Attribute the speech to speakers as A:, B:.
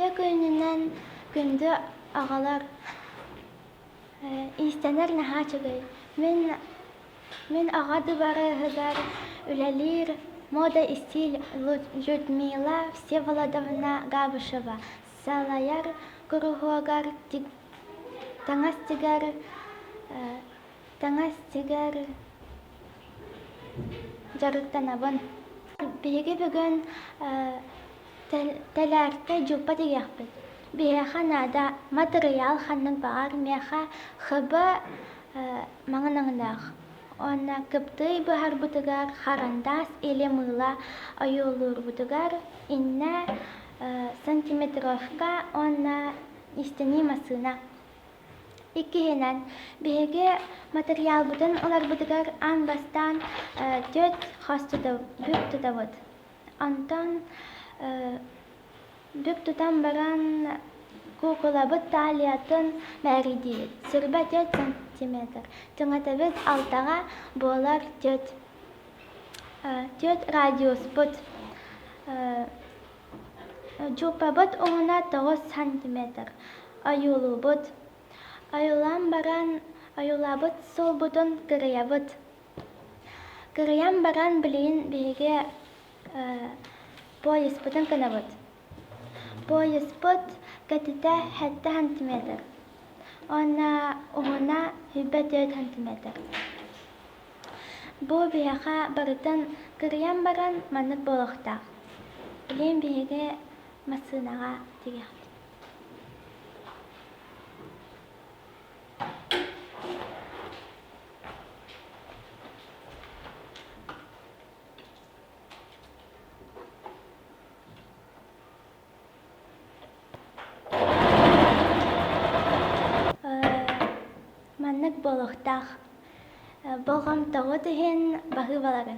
A: Үтүө күнүнэн күндү аҕалар, иистэнэр наһаа үчүгэй. Мин мин аҕа дыбарыаһыгар үлэлиир мода истиил Людмила Всеволодовна Габышева салайар куруһуогар таҥас тигэр таҥас тигэр дьарыктанабын. Биһиги бүгүн тэлээртэ дьууппа тигиэхпит. Биһиэхэ наада матырыйаал ханнык баҕар, миэхэ ХБ маҥан өҥнөөх уонна кыптыый быһарбытыгар харандаас или мыыла ойуулуурбутугар иннэ сантиметровка уонна иистэнии массыына. Иккиһинэн, биһиги матырыйаалбытын ыларбытыгар аан бастаан түөрт хос бүк тутабыт. Онтон бүк тутан баран куукулабыт талиятын мээрийдиибит. Сырба түөрт сантиметр, түҥэтэбит алтаҕа буолар түөрт түөрт радиуспут. Дьууппабыт уһуна 9 сантиметр. Ойуулуубут. Ойуулаан баран ойуулаабыт суолбутун кырыйабыт. Кырыйан баран билигин биһиги пояспытын гынабыт. Пояспыт кэтитэ 7 сантиметр уонна уһуна 24 сантиметр. Бу биһиэхэ барытын кырыйан баран маннык буолуохтаах. Билигин биһиги массыынаҕа тигиэхпит. Маннык буолуохтаах. Болҕомтоҕут иһин баһыыбаларын.